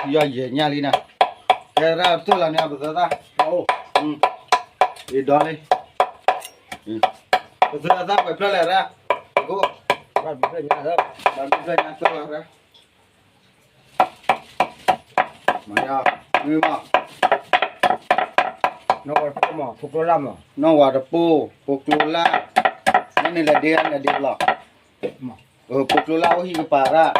ယီၢ်ယဲၢ်ညၣ်လံနၤ, ကဲရၣ်ပတိၢ်လီၤန့ၣ် ပသၢသၣ်, အံၤဒီလံ, ပသၢသၣ်ပှဲၤဖျၢၣ်လဲၣ်ရၣ်, ကိး, ဘၣ်ဖျၢၣ်ညါသၢလီၤရၣ်, မၤယၤ, မ့ၢ်မး, နီၢ်ဝၤတပိၢ်မး ဖိကျိလၢ်မး, နီၢ်ဝၤတပိၢ်, ဖိကျိလၢ်, နန့ၣ်လဲၤဒ့လဲၤဒ့လီၤ, ဖိကျိလၢ်အိၣ်ဟံၣ်ကပၤရၣ်,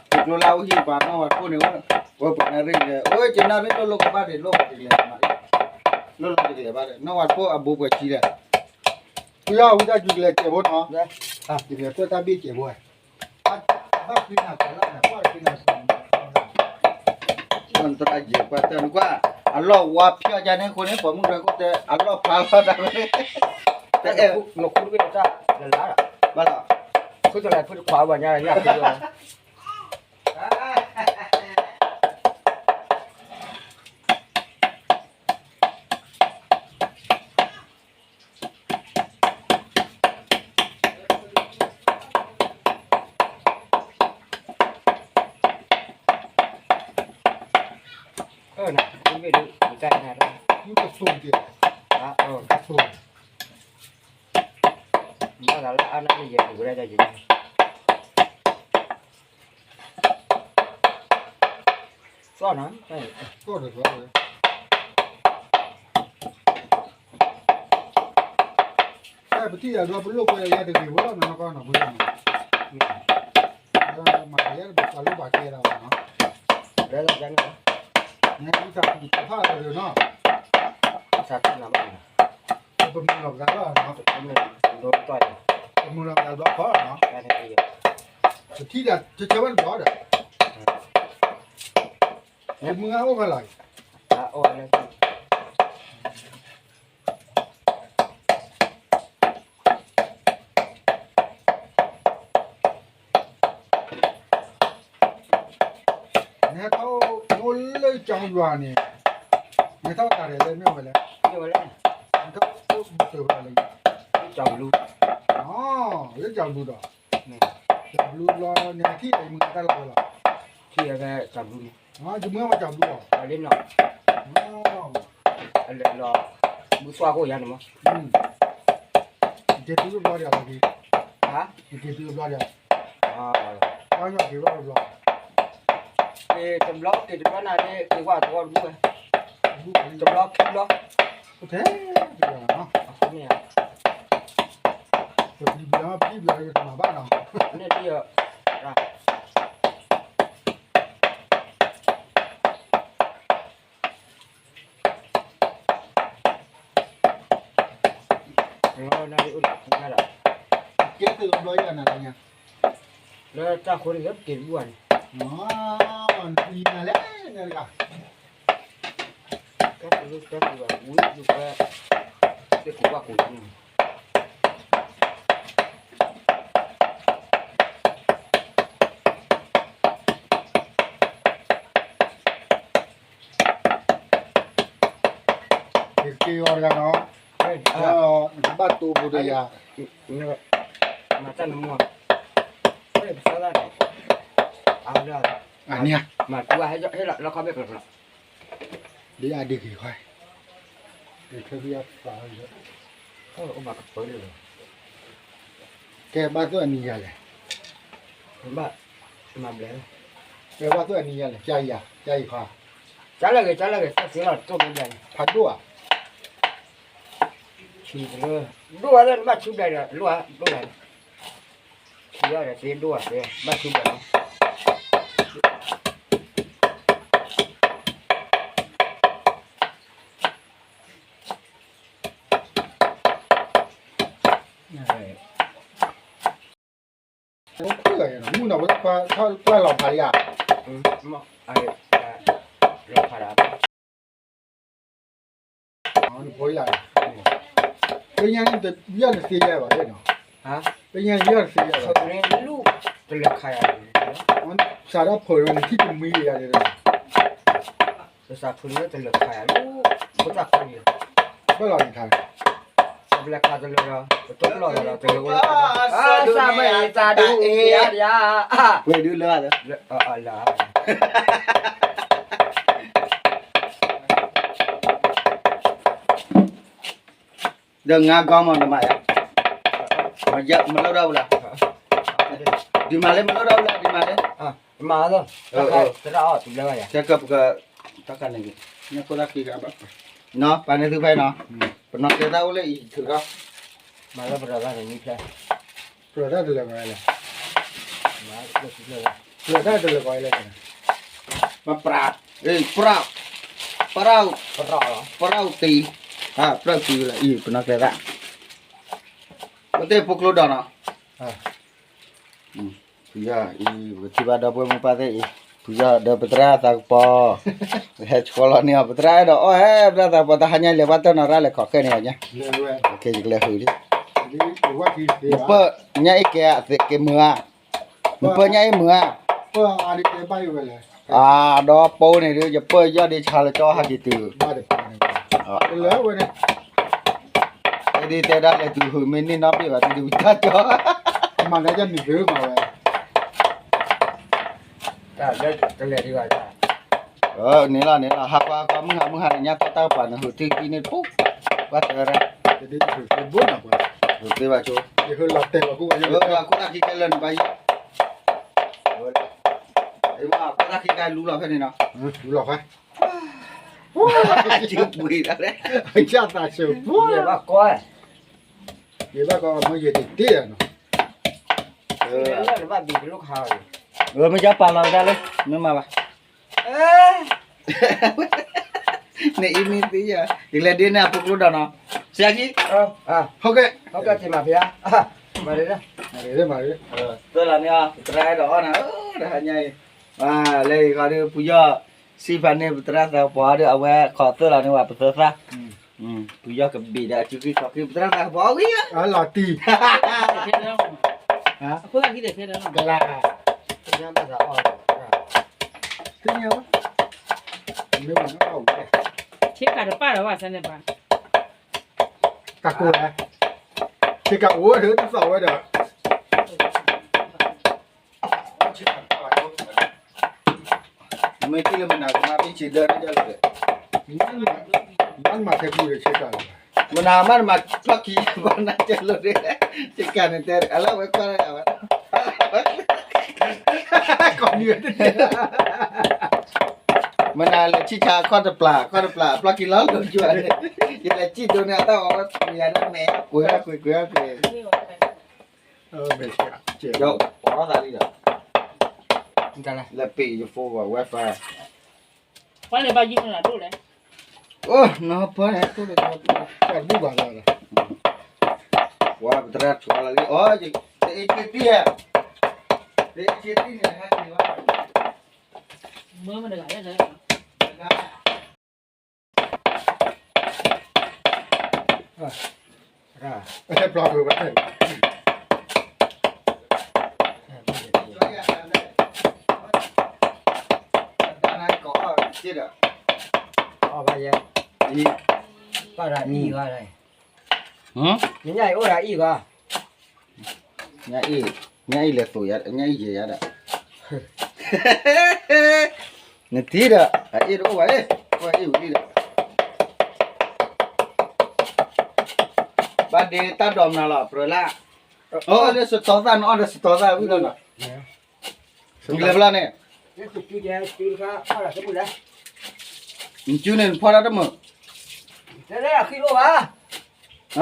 ဖိကျိလၢ်အိၣ်ဟံၣ်ကပၤ နီၢ်ဝၤတပိၢ်န့ၣ်, ဝဲပှၤနၢ်ရံၣ်လဲၣ်, အိၣ်က့ၤနၢ်ရံၣ်လိၣ်လိၣ်ကဘၣ်ဒံးလိၣ်ဘၣ်တကလဲၤ, လိၣ်လိၣ်တကလဲၤဘၣ်ဒီး နီၢ်ဝၤတပိၢ်အဘူးပှဲၤဆံလဲၣ်, ဖုယီၢ်ဝံသးစူၤကလဲၤစဲးဖိနီၤ, ကလဲၤသွဲၣ်တၢ်ဘ့ၣ်စဲးဖိဝဲ, ဘၣ်ဃ့နၤကလၢ်နၤ ကွၢ်ဃ့နၤ, သရၣ်ယဲၢ်ပှၤတၢ်နကွၢ်, အလီၢ်ဝါဖျီၣ်ယါန့ၣ်အဃိန့ၣ် ပှၤမုၢ်တြဲၤခိၣ်တဲ အလီၢ်ဖးလီၢ်တၢ်ဝဲ, တအဲၣ်, နခူတဘ့ၣ်တၢ်လၢလၢ, ဘၣ်လီၤ, ဖုတလၢဖုတခွါဘၣ်ညါယၤဖု, အၢ နၤ မ့ၢ်ဒုး ယကနၤ, မ့ၢ်ကသိးက့ၤ, ကသိး, ဘၣ်သးလၢအါနၢ်န့ၣ်ယဲၢ်ဒုးဝဲဒၣ်ယဲၢ်, သီၣ်နၤ, သီၣ်ဒီးသီၣ်ဝဲ ပထံၣ်ယၤဒီးပလိၣ်ကွဲယၤတဂ့ၤဝဲလီၤနီၤ, နကီၢ်နီၤဖုယၤနီၤ, မၤယၤတဘၣ်ပာ်လိၣ်ဘၣ်ကဲဒၣ်ဘၣ်နီၤ, လဲၤလီၤကန့ၣ်, နသးကဖၣ်လီၤနီၤ, သးကနၤဘၣ်နီၤ, ပမုၢ်လီၤပသးလီၤနီၤ, ပမုၢ်လီၤပသးဘျီခီလီၤနီၤ, ပထံၣ်ဒၣ်တဆၢဝဲတဘျီဒီး, ပမုၢ်ဂၤအိၣ်ဖဲလီၤအံၤ နဟဲထီၣ်အိၣ်လၢကၠီယွၤန့ၣ်, နဟဲထီၣ်တၢ်ရဲၣ်လၢမ့ၢ်ဝဲလဲၣ်, မ့ၢ်ဝဲလဲၣ်, နဟဲထီၣ်အိၣ်မုၢ်စၢၤဝဲလၢ, ကၠီဘလူး, လၢကၠီဘလူးဒီး, ကၠီဘလူးဘျီ နဟဲထံၣ်အံၤမုၢ်ဂၤတၢ်လီၢ်ဝဲလီၤ, ထံၣ်ဝဲဖဲကၠီဘလူးန့ၣ်, ယမုၢ်ဂၤဝဲကၠီဘလူးလီၤ, လၢနီၤ, အလဲၤလီၤ, ဘုသွၣ်ကိၣ်ယါန့ၣ်မး, ယက့ၤတုၤတဘျီဒီး, ယက့ၤတုၤတဘျီဒီး, တၢ်ညါက့ၤဘၣ်တဘျီ, က့ၤတဘျီက့ၤတဘျီနၤဒ်က့ၤကွၢ်သဝီတဘူၣ်ဝဲ, တဘျီခံဘျီ, အိၣ်ထဲတဘျီနီၤ, အဃိန့ၣ်ဧါ, ပဘျီပဘျီယတမၤဘၣ်နီၤ, န့ၣ်ဒ် နအိၣ်လၢအပူၤညါဒီး, ကဲသုးတဘျီယၤနၤတညါ, လၢတၢ်ဃိန့ၣ် လၢပက့ၤတဘူၣ်ဘၣ်န့ၣ်, နပံၤနၤလဲၣ်နတဂၤ, ကဲသုးလၢကဲသုးဘၣ် ဝံၤယုၢ်ဖဲ, သ့ၣ်ကူၣ်ဘၣ်ကူၣ်န့ၣ် က့ၤအီၤတဂၤနီၤ, ဘၣ်တိၢ်ဖိတယၤ, မၤတၢ်နမီၢ်, ပသၢဂၤန့ၣ်, အန့ၣ်, မၤတူၢ်ဟဲလီၤခီဘ့ၣ်ကျီၤကျီၤ, ဒ်အဒံးက့ၤခွါ, အိၣ်မၤကပၢလၢ, ကဲဘၣ်သွဲၣ်အနံၤယၤလဲၣ်, ဘၣ်, မၤဘျဲၣ်, ကဲဘၣ်သွဲၣ်အနံၤယၤလဲၣ်, ကယၤ, ကယၤခွါ, ကလၢာ်ဂ့ၤ ကလၢာ်ဂ့ၤ သ့ၣ်လီၤတိၢ်မ့ၢ်ဘျဲၣ်န့ၣ်, ဖးဒိၣ်ဧါ, ဆံးတလၢ, ဒိၣ်ဝဲလၢနဘၣ်ဆူဘျဲၣ်ဒီး လိၣ်ဧါ, ဒိၣ်ဘျဲၣ်န့ၣ်, ဆံးအီၤဒီးသ့ဒိၣ်ဧါသ့ ဘၣ်ဆူဘျဲၣ်လီၤ. မုၢ်နီၤဝဲ ကွၢ်လီၤဖးလံဧါ, လီၤဖးဒၣ်, နဖိလၢ်, ပညါန့ၣ် ယီၢ်တသ့ယဲၢ်ဘၣ်, ပညါန့ၣ် ယီၢ်တသ့ယဲၢ်ဘၣ်, တလၢခးယၤ, စးထီၣ်ဖုးဝဲန့ၣ် ထံၣ်တမံၤယၤဒီး ပစးဖုးန့ၣ်တလၢခးယၤလီၤ, ဖိသၣ်ခွါန့ၣ်, ဘၣ်လီၤန့ၣ်ခါ, ပလဲၤခးတလၢဒီး ပတိၢ်ပလီၢ်ဒီး တလၢအိၣ်လၢ်, စၢ်မ့ၢ်တၢ်ဒုးအံၤယၤ, ဝဲဒုးလၢ, လၢ, ဒီးငါးခေါင်းမ့ၢ်တမၤယၤ, မလုပ်တော့ဘူးလား, ဒီမှာလည်း မလုပ်တော့ဘူးလား, ဒီမှာလည်း, မၤလီၤ, တဲကပက, တၢ်ကန့ၣ်, ညၣ်ခိၣ်တၢ်ခံကဘၣ်, နီၤ ပာ်န့ၢ်သုဖဲနီၤ, ပနီၢ်ကဲသၣ်အိၣ်လၢအံၤထုးဒီး, မၤလၢပဒီးဘၣ်န့ၣ်နံၣ်ဖျဲ, ပဒီးတၢ်တလဲၤမၤလဲၣ်, ပဒီးတၢ်တလဲၤကီးလဲၣ်, ပပြး, ပရၢ်, ပရၢ်, ပရၢ်တံ, ပရၢ်တံလၢအံၤ ပနီၢ်ကဲသၣ်, ပတဲဖိကျိဒီးနီၤ, ဖုယီၢ်အံၤ ပကထံၣ်ဘၣ်ဒီပုၢ်ဝဲၢ်မိၢ်ပၢ်သ့ၣ်အံၤ, ဖုယီၢ်ဒီးပသရၣ်သးကပီၤ, ဟဲဆှီလီၤန့ၢ်အီၤ ပသရၣ်အဲၣ်ဒိးအီၣ်ဟဲ ပသရၣ်သးကပီၤ တၢ်ဟါညါလဲၤဘၣ်တၢ်နီၤရၣ်လဲၤခိးဃဲန့ၣ်အီၤညါ, ယကလဲၤဃုာ်ဒံး, နပၢၢ်ညါအံၤကဲအသ့က့ၤမုာ်ဧါ, နပၢၢ်ညါအံၤမုာ်ဧါ, အဒီးပိန့ၣ်ဒုး ယပၢၢ်ယီၢ်ဒ့ဆါလၢကၠီဟးက့ၤတုၤ, တဲဒ်တဲဒၣ်လဲၤတုၤဟုးမ့ၢ်န့ၢ်နီတဘ့ၣ်ဘၣ် တဒုးတၢ်ကၠီ, မၤလၢယမံၤဂ့ၤမၤဝဲ, တၢ်လၢတလဲၤဒံးဘၣ်, န့ၣ်လီၤန့ၣ်လီၤ ဟးကွၢ်ကွၢ်မုၢ်ဟါမုၢ်ဟါန့ၣ် ညါတၢ်တၢ်ကပၤန့ၣ် ဟုးတံၢ်တံၢ်န့ၣ်တပူၤ, ကွၢ်တဲဝဲဒၣ်, တဘိနၤပှၤ, ဟုးသ့ဘၣ်ဆိ, ယဟဲလီၤတဲာ်လီၤခိၣ်အယိၣ်တဘၣ်ယံၤ, ကွၢ်တၢ်ခံကဲလၢနဘၣ်ယံၤ, ကွၢ်တၢ်ခံကဲလူလီၤဖဲန့ၣ်နီၤ, လူလီၤဖဲ ကၠူပှ့ၤဒၣ်လဲၣ်, ဘၣ်ကီ, ယဘၣ်ကီမ့ၢ်ယတတ့ၢ်နီၤ, မ့ၢ်ယါပာ်လီၤဝဲဒၣ်လၢ မ့ၢ်မၤဘၣ်, နအံၤမ့ၢ်သ့ယၤ, ယကလဲၤဒ့န့ၢ်အဖိကျိဒီးနီၤ, ဆရာကြီး, ဟုတ်ကဲ့, ဟုတ်ကဲ့, မၤဖဲ, မၤရ, မၤရ, မၤရ, သၢလီၤန့ၢ်အီၤ ပသရၣ်အဲၣ်ဒိးအီၣ်နၤ, တဟါညါအံၤ, လၢယခီဒုး ဖုယီၢ် စံးဖးန့ၢ်ပသရၣ်သးကပီၤဒီး အဝဲခိးသၢလီၤန့ၢ်ဝဲပသၢသၣ်, ဖုယီၢ်ကဘ့ၣ်ဒီးအစုခံခီခံ ပသရၣ်သးကပီၤအီၣ်ဝံၤလီၤ, အလီၤတံၢ်, အဃိသးခံဒီးခဲလၢာ်လီၤ, ကလါ, သ့ၣ်ညါ, မ့ၢ်ဝဲ, ဆ့ကၤတပာ်ဒီးဘၣ်ဆၣ်န့ၣ်ဘၣ်, တၢ်ကိၢ်လဲၣ်, ဆ့ကၤအိၣ်ဒီးတသီၣ်ဝဲဒီး မ့ၢ်ထံၣ်လၢမနၤကမၤဖံဆံးဒၢန့ၣ်ဒၣ်လဲာ်, မၤနမၤထဲကူဒီးဆ့ကၤလီၤ, မနၤမၤနမၤဖျီၣ်ခံ ဘၣ်နၤတဲလိာ်ဒၣ်, ဆ့ကၤန့ၣ်တဲအလၢဝဲကွၢ်လၢဝဲ, ကီၢ်နံၤဝဲတတဲ, မနၤလဲၤဆံၣ်ဆါခီၣ်တပျၢ် ခီၣ်တပျၢ် ဖျီၣ်ခံလီၤလိၤကွၢ်, ယလဲၤစံၣ်ဒိးန့ၢ်အတၢ်အီၣ်ဝဲကွံာ်ယၤဒၣ်မဲာ် ကွံာ်ကွံာ်ကွံာ်ကွံာ် ဒီးပီၢ်သးလံဒီး, လဲၤပ့ၤယဖိဂီၢ် Wi-Fi, ပှၤလဲၤဘၣ်ယံၤမနုၤဒိၣ်လဲၣ်, အိၣ်နီၢ်ပၢၢ်န့ၣ် တၢ်ဒူၣ်ဘၣ်လီၤ, ပှၤပသရၣ်ဆိးလီၤလံ အိၣ်, တအ့ၣ်က့တံၢ်ဧါ, တအ့ၣ်က့တံၢ်န့ၣ် ဟဲက့ၤဝဲ, မ့ၢ်မတဂၤလဲၣ်, တဂၤ ပျီပဝဲ, တၢ်နါကီးအီၣ်က့ဒီး, အီၣ်ဘၣ်ယဲ, အံၤ, ပၢ်ရၤအံၤဂီၢ်, ညၣ်အံၤအိၣ်ဒီးအံၤဂီၢ်, ညၣ်အံၤ, ညၣ်အံၤလဲၤသိးယၤ, ညၣ်အံၤယဲၤယၤဒီး, နထံၣ်ဒီး အအ့ၣ်တအိၣ်ဘၣ်, ကွၢ်အ့ၣ်ဝံၤလံဒီး, ဘၣ်ဒ့တၢ်ဒိးမနုၤလီၤ ပြၢလၢ်, အီၣ်ဒီးစတီသၣ် နအီၣ်ဒီးစတီသၣ်ဝံၤလီၤနီၤ, လဲၤဘျီန့ၣ်, နစုန့ၣ်နဖီၣ်တၢ်တမုာ်,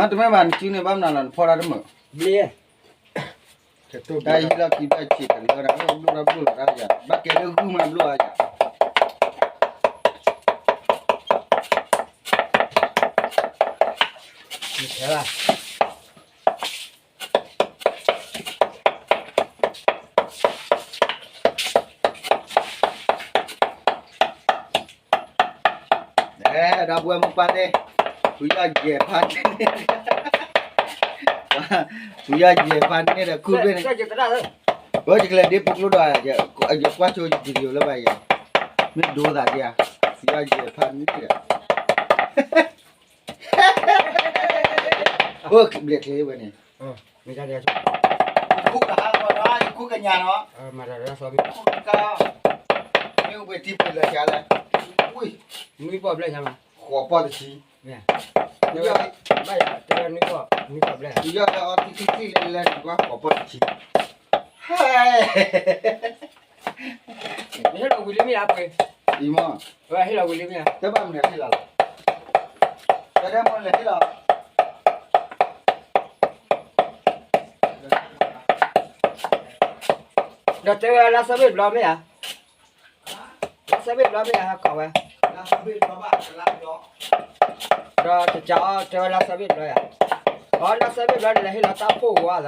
တမ့ၢ်ဘၣ် နစုန့ၣ်ဘၣ်မနုၤလီၤ နဖီၣ်တၢ်တမုာ်, တၢ်ဟံးလီၢ်ခံဘၣ်ဆံးတလၢဒၣ် ဘျိၣ်တၢ်ဘျိၣ်လီၤတၢ်ယၤ ဘၣ်ကဲလၢဂုၢ်မးဘျိၣ်အါယၤ ဒီပုၢ်ဝဲၢ်မိၢ်ပၢ်သ့ၣ်, ဖုယီၢ်ယဲၢ်ဖးန့ၢ်, ဖုယီၢ်ယဲၢ်ဖးန့ၢ်ဒီးခူၣ်ဘ့ၣ်န့ၣ်, ယကလဲၤဒ့ပူၤကျိဒီး, ယကွၢ်ဆိယ video လၢဘၣ်ယၤ, မ့ၢ်ဒိသးဒံးဧါ, ဖုယီၢ်ယဲၢ်ဖးန့ၢ်ဒီး, အိၣ်ဘျဲၣ်ချ့ဝဲန့ၣ်, ယခိၣ်ကဟးဂီၤဒီး ယခိၣ်ကညးဒီး, ခိၣ်ကကါ, မ့ၢ်အိၣ်ဘှံးထံပှဲၤလၢာ်ဆါလဲၣ်, ဝံၣ်, မ့ၢ်ပီၣ်ဘျဲၣ်ဆါမး, ဃိးပီၣ်တဆံ, မ့ၢ် ဘၣ်ယၤတဲဝဲနွံကီၢ် နွံကီၢ်ဘျဲၣ် ယီၢ်လၢအီထံထံထံလၢလၢနကွၢ်ပီၤပီၢ်တဆံ ဟဲ နဟ့ၣ်လီၤဝံၤလံမ့ၢ်ဧါပှ့ၤ အံၤမ့ၢ် ဝဲဟ့ၣ်လီၤဝံၤလံမ့ၢ်ဧါ တဘၣ်မနုၤဟ့ၣ်လီၤလီၤ တၢ်ဒဲမ့ၢ်လဲၤဟ့ၣ်လီၤ ဒီးတဲဝဲလါဆၢဘ့ၣ်ဘျီမ့ၢ်ဧါ လါဆၢဘ့ၣ်ဘျီမ့ၢ်ဧါ ဟဲကိးဝဲ ဒီးတကးအီၤတဲဝဲလါဆၢဘ့ၣ်ဘျီယၤ အီ လါဆၢဘ့ၣ်ဘျီန့ၣ် လဲၤဟ့ၣ်လီၤတၢ်ဖိဝါလီၤ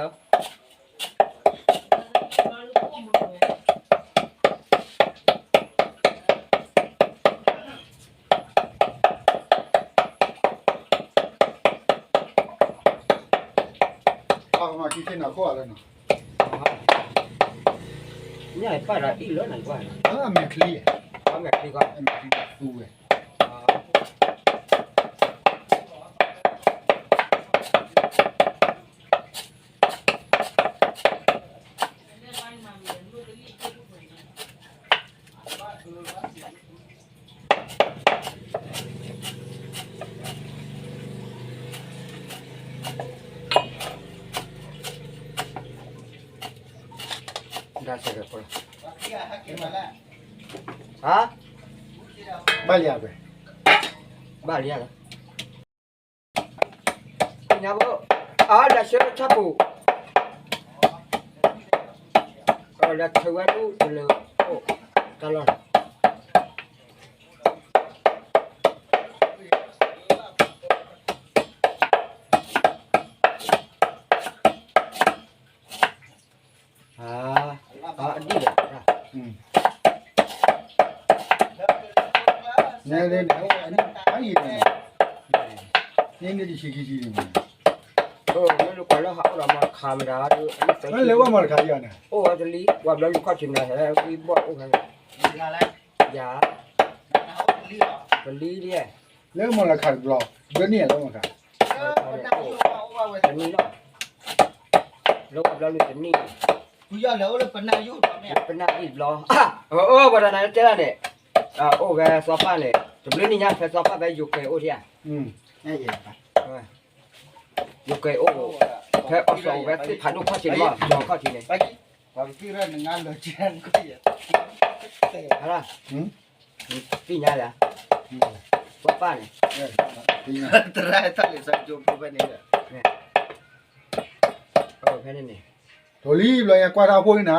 ညၣ်ပၢ်ဒီးအံၣ်လၢနကွၢ် အမဲာ်ချံ အမဲာ်ချံသူဝဲ ဘၣ်လံဧါ, ညါဘိ, အါ ဒီးဆၢထၢၣ်ပူၤ, ဒီးထုးဝဲဒၣ်တလၢအိၣ်တၢ်လီၢ်န့ၣ် အဒံၣ်ဒီး, နဲန့ၣ်, န့ၣ်န့ၣ်တဆံခံဆံန့ၣ်, လၢကွၢ်လၢဟးအိၣ်ဒီးမီၢ်တခါမတၤ, လဲၤဝဲမီၢ်တခါယၤန့ၣ်, အိၣ်ဝဲတလံ, ပှၤဘျီလူၤခီၣ်ထံးနၤဟဲဝံဘီၣ်အိၣ်ဖဲန့ၣ်, ယၤ, တလံဒ်, လၢမီၢ်လၢခါတဘျီ, ဘျီန့ၣ်လၢမီၢ်ခါ, တနံၣ်လီၤ, လၢပှၤဘျီလူၤတနံၣ်, ပနၣ်ဒ်ဘျီ, အိၣ်ဝဲဒၣ်နၤတဲဒၣ်န့ၣ်, အိၣ်ဖဲစီၤပၢ်န့ၣ် တဘျုးနံၣ်ညါ ဖဲစီၤပၢ်ဖဲယိၤကဲၤအိၣ်ဒံးဧါ, ယိၤကဲၤအိၣ်, ဖဲအီၣ်စီၣ်အိၣ်ဖဲသ့ၣ်ဖးဒိၣ်ခီၣ်ထံးန့ၣ်မး, ယိၤခီၣ်ထံးန့ၣ်, သ့ၣ်ညါလၢ, ပၢ်ပၢ်န့ၣ်, တရၣ်တၢ်လံၤစီၤကၠိဖိဖဲန့ၣ်, ဖဲန့ၣ်န့ၣ်, ထိၣ်လံဘျီညါကွၢ်တၢ်ဖိန့ၣ်နၤ,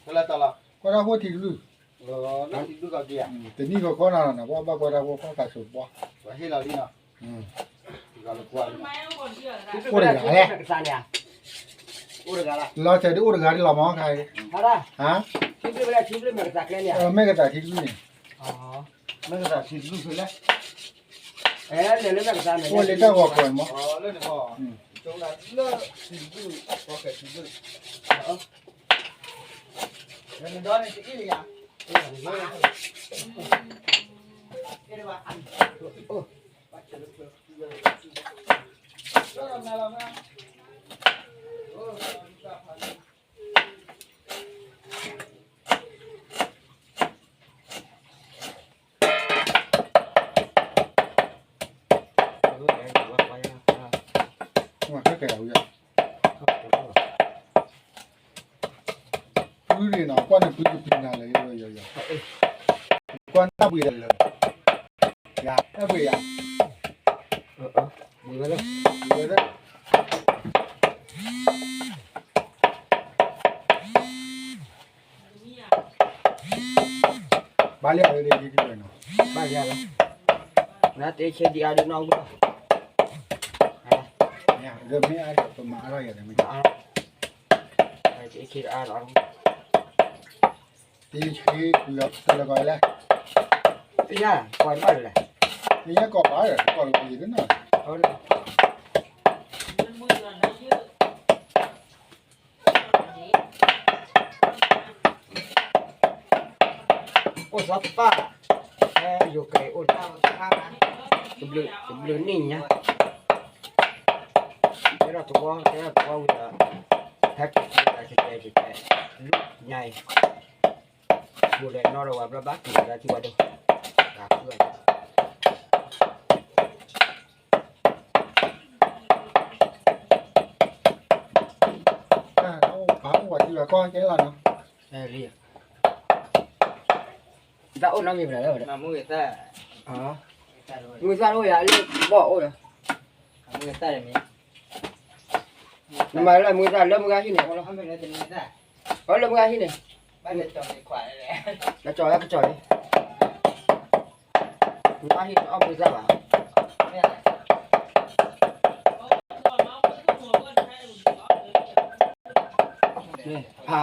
ကွၢ်တၢ်ဖိထံတဒူၣ်, တနံၣ်ကီၢ်ခီနၤနၤ ပှၤဘၣ်ကွၢ်တၢ်ဖိဖီၣ်သးစိၤပှၢ်, အိၣ်တဂၤလဲၣ်, လီၤစဲးဒ်အိၣ်တဂၤဒ်လီၤမးခါ, မဲၢ်ကသးထံတဒူၣ်န့ၣ်, အိၣ်လၢတၢ်ဂီၤကွဲးမး, ဖုန့ၣ်နီၤ ကွၢ်န့ၣ်ဖုကပျံၤနၤလၢယယီယီ, ကွၢ်နၢ်ပှ့ၤဒီးလၢ, ယၤနၢ်ပှ့ၤယၤ, ဝဲလၢ, ဝဲလၢ, ဘၣ်လံဧါ, ဘၣ်လံဧါ, နတဲဆဲဒံးအါဒံးနီၢ်ဂံၢ်, မ့ၢ်အါဒီးပမၤအါထီၣ်ယၤန့ၣ်မ့ၢ်, တဆ့အါလီၤ, တဆ့ပူၤလီၤတလၢကီးလဲၣ်, တယဲၢ်ကီးဘၣ်ဒီး ကီးလီၤပယံၤတနီၤ, အိၣ်စီၤပၢ်, ဟဲယိၤကဲၤအိၣ်တၢ်, တဘျုးနံၣ်ညါ, တဲထီၣ်သဝီ တဲထီၣ်သဝီဝံၤဒီး, ဟဲက့ၤကဲၤကဲၤကဲၤ, လူညါအံၤ, ယိၤလဲၤနီၢ်ဒီးဝဲဘျီဘၣ်က့ၤဒီးထံဝဲဒိၣ်, တၢ်ဖုၣ်ဝဲဒၣ် တ ကီၢ်ကဲလီၤနီၤ, တၢ်အိၣ်နီတမံၤဘၣ်လၢ, မုၢ်သၣ်အိၣ်ယၤလၢဘီၣ်အိၣ်ဒီး, နမၤလၢမုၢ်သၣ်လၢမုၢ်ဂၤဟံၣ်န့ၣ်, အလၢမုၢ်ဂၤဟံၣ်န့ၣ်, ကၠီၤလၢကၠီၤလံ, မုၢ်ဂၤဟံၣ်န့ၣ်အီၣ်မုၢ်သၣ်ဘၣ်, ဖး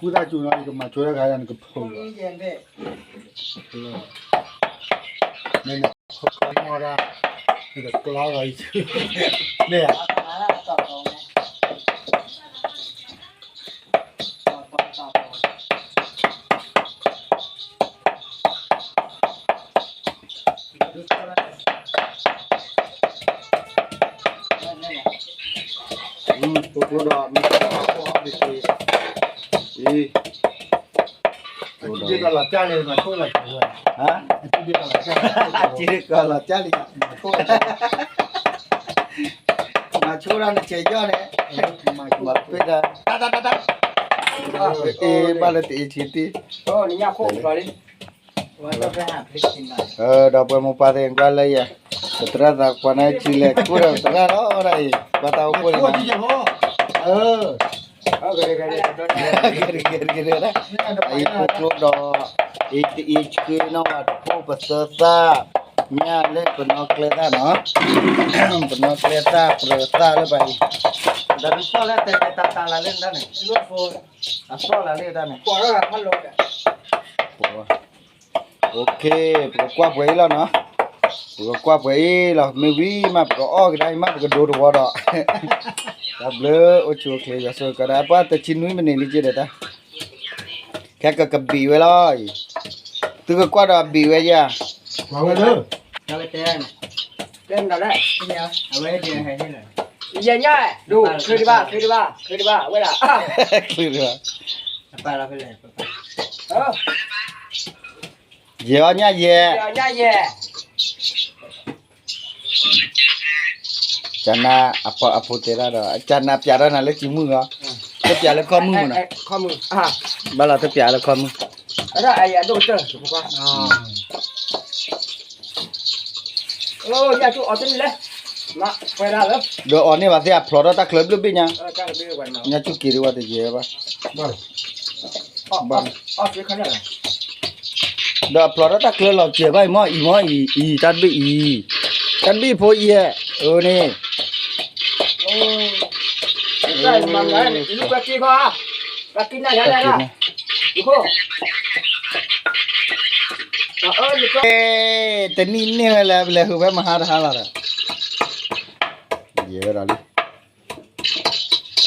မုၢ်သၣ်ကၠိနီၤ ယကမၤဆိတၢ်ဂၤယၤနကဖုးလီၤ, မ့ၢ်နခီမီၢ်ဒၣ်, နကကျီဂီၤအံၤ, မ့ၢ်ဧါ, ကျိဒီးမ့ၢ်, အကလီၤကၢ်လံ, အကလီၤကၢ်လံ, မၤဆိတၢ်နစဲးယီၣ်န့ၣ်, မၤပ့ၢ်ဒီး, တၢ်တၢ်တၢ်တၢ်, အ့ၣ်ဘၣ်လၢတအ့ၣ်ဆံတံၢ်, ဒီးပှၤမိၢ်ပၢ်သ့ၣ်ကွၢ်လၢယၤ, ပသရၣ်သးပှၢ်န့ၣ် ဆံလဲၤကူၣ်ဒီးပသရၣ်လီၤဒၣ်အံၤ, ပှၤတၢ်အိၣ်ဖှိၣ်န့ၣ်, အအံၤကျိကျိဒီး, အ့ၣ်တအ့ၣ်ဆံနီၢ်ဝဲတဖိပသၢသၣ်, မ့ၢ်လၢပနီၢ်ကျဲသၣ်နီၤ, ပနီၢ်ကျဲသၣ်ပြၢၤသၣ်လၢပှၤအံၤ, ဒီးနသီၣ်လၢတဲတဲတၢ်တၢ်လၢလၢနတၢ်န့ၣ်, အသီၣ်လၢလၢတၢ်န့ၣ်, ပှၤ OK, ပကကွၢ်ပှဲၤအံၤလီၤနီၤ, ပကကွၢ်ပှဲၤအံၤလီၤ, မ့ၢ်ဝံၤမး ပကအီၣ်ကဒါအံၤမး ပကဒိတဝီဒီး, တၢ်ဘျုးအိၣ်ဆူၣ်အိၣ်ချ့ ယွၤဆိၣ်ဂ့ၤကဒါ ပှၤတဆံနွံမံးနံးလံက့ဒီးတၢ်, ခဲကကဘံးဝဲလီၤအံၤ, သုကကွၢ်ဒီးဘံးဝဲယၤ, တဲနၤလၢ, အဝဲဒၣ်ဟဲဟဲလီၤ, ယဲညါ, ဒိၣ်, ချုးဒံးဘၣ်, ချုးဒံးဘၣ်, ချုးဒံးဘၣ်, အဝဲဒၣ်, ချုးဒံးဘၣ်, ယဲအီၤညါယဲ, ယဲညါယဲ, ကနၤ, အဖိတဲဒၣ်ဒီး ကနၤပျးထီၣ်နၤလၢကံမုၢ်လီၤ, တပျးလၢခီမုၢ်မနီၤ, ဘၣ်လီၤတပျးလၢခီမုၢ်, ဒီးအီၤန့ၢ်ဘၣ်သ့ၣ် အဖျိးထီၣ်တၢ်ချၢဘျုးဘ့ၣ်ညါ, ညါဆူၣ်က့ၤဒံးဝဲတယဲၢ်ဘၣ်, ဒီးအဖျိးထီၣ်တၢ်ချၢလီၤစဲးဘၣ်အံၤမ့ၢ်အံၤမ့ၢ်အံၤအံၤ တၢ်တဘ့ၣ်အံၤ, တၢ်တဘ့ၣ်ဖိအံၤ, အန့ၣ်, တနံၣ်န့ၢ်ဝဲလၢပလဲၤဃုာ်ဖဲမဟါတဟါလီၤဒီး, ယဲဝဲဒၣ်လံ,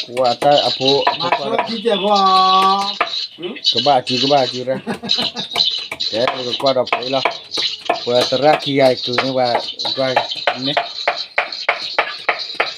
ကွၢ်တၢ်အဖိ, ကဘၣ်အစု ကဘၣ်အစုရၢ, ကဲ ပကကွၢ်ဒီးပှဲၤအံၤလီၤ, ပှၤသရၣ်ခံဂၤအံၤကုာ်န့ၢ်ပှၤ, န့ၣ်